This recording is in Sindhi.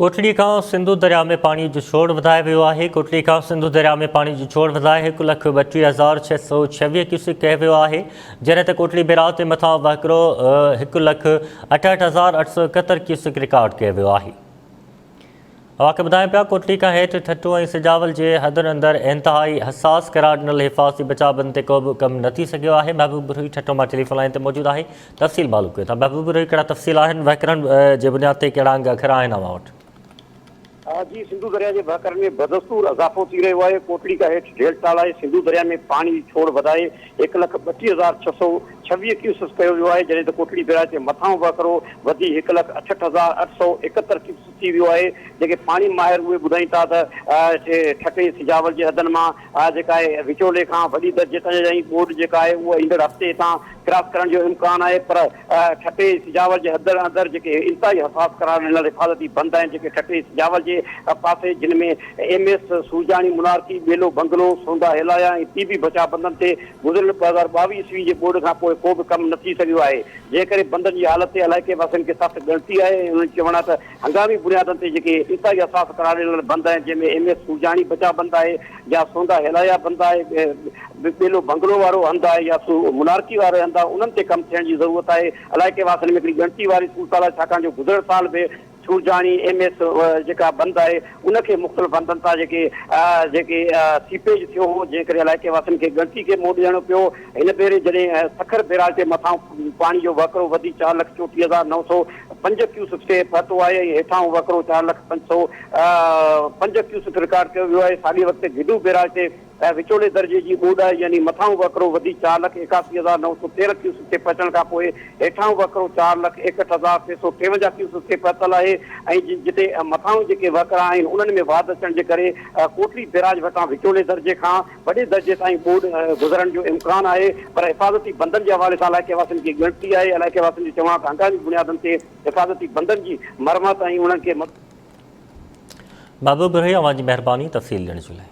ڪوٽڙي کان سنڌو درياء ۾ پاڻي جو ڇوڙ وڌايو ويو آهي. ڪوٽڙي کان سنڌو درياء ۾ پاڻي جو ڇوڙ وڌائي 132626 ڪيوسڪ ڪيو ويو آهي، جڏهن ته ڪوٽڙي بيراج تي مٿان وهڪرو 168871 ڪيوسڪ رڪارڊ ڪيو ويو آهي. اوهان کي ٻڌايون پيا ڪوٽڙي کان هيٺ ٺٽو ۽ سجاول جي حدن اندر انتهائي حساس قرار ڏنل حفاظتي بچاء بند تي ڪو به ڪم نه ٿي سگهيو آهي. محبوب بروهي ٺٽو مان ٽيليفون لائين تي موجود آهي. تفصيل معلوم ڪيو ٿا. محبوب بروهي ڪهڙا تفصيل آهن وهڪرن جي بنياد تي ڪهڙا انگ اکر آهن اوهان وٽ؟ جي سنڌو درياء جي وهڪرن ۾ بدستور اضافو ٿي رهيو آهي، ڪوٽڙي کان هيٺ ڊيلٽا لاء سنڌو درياء ۾ پاڻي جي ڇوڙ وڌائي 132626 ڪيوسس ڪيو ويو آهي، جڏهن ته ڪوٽڙي بئراج تي مٿانهون وهڪرو وڌي 168871 ڪيوسس ٿي ويو آهي، جيڪي پاڻي ماهر اهي ٻڌائين ٿا ته ٺٽي سجاول جي حدن مان جيڪا آهي وچولي کان وڏي درجي تائين ٻوڏ جيڪا آهي اها ايندڙ هفتي هتان ڪراس ڪرڻ جو امڪان آهي پر ٺٽي ۽ سجاول جي حدن اندر جيڪي انتهائي حساس قرار ڏنل حفاظتي بند آهن جيڪي ٺٽي ۽ سجاول جي پاسي جن ۾ ايم ايس سورجاڻي، منارڪي، ٻيلو بنگلو، سوندا هيلايا ۽ ٽي بي بچاء بندن تي گذريل 2022 عيسوي جي ٻوڏ کان پوء ڪو به ڪم نه ٿي سگهيو آهي جنهن ڪري بندن جي حالت تي علائقي واسين کي سخت ڳڻتي آهي ۽ انهن جو چوڻ آهي ته هنگامي بنيادن تي جيڪي انتهائي حساس قرار ڏنل بند آهن جنهن ۾ ايم ايس سورجاڻي بچاء بند آهي يا سوندا هيلايا بند آهي، ٻيلو بنگلو وارو هنڌ آهي يا منارڪي وارو هنڌ آهي انهن تي ڪم ٿيڻ جي ضرورت آهي. علائقي واسين ۾ هڪڙي ڳڻتي واري صورتحال آهي ڇاڪاڻ جو گذريل سال به سورجاڻي ايم ايس جيڪا بند آهي ان کي مختلف هنڌن تان جيڪي جيڪي سيپيج ٿيو هو جنهن ڪري علائقي واسين کي ڳڻتي کي منهن ڏيڻو پيو. هن ڀيري جڏهن سکر بيراج تي مٿان پاڻي جو وهڪرو وڌي 434905 ڪيوسڪ تي پهتو آهي ۽ هيٺاهون وهڪرو چار لک پنج سئو پنج ڪيوسڪ رڪارڊ ڪيو ويو آهي، ساڳئي وقت گڊو بيراج تي وچولي درجي جي ٻوڏ آئي يعني مٿانهون وهڪرو وڌي 481913 ڪيوسڪ تي پهچڻ کانپوء هيٺانهون وهڪرو 461353 ڪيوسڪ تي پهتل آهي ۽ جتي مٿانهون جيڪي وهڪرا آهن انهن ۾ واڌ اچڻ جي ڪري ڪوٽڙي بيراج وٽان وچولي درجي کان وڏي درجي تائين ٻوڏ گذرڻ جو امڪان آهي پر حفاظتي بندن جي حوالي سان علائقي واسين کي ڳڻتي آهي، علائقي واسين جو چوڻ آهي ته هنگامي بنيادن تي حفاظتي بندن جي مرمت ۽ انهن کي محبوب رهي اوهان جي مهرباني تفصيل ڏيڻ جي لاء.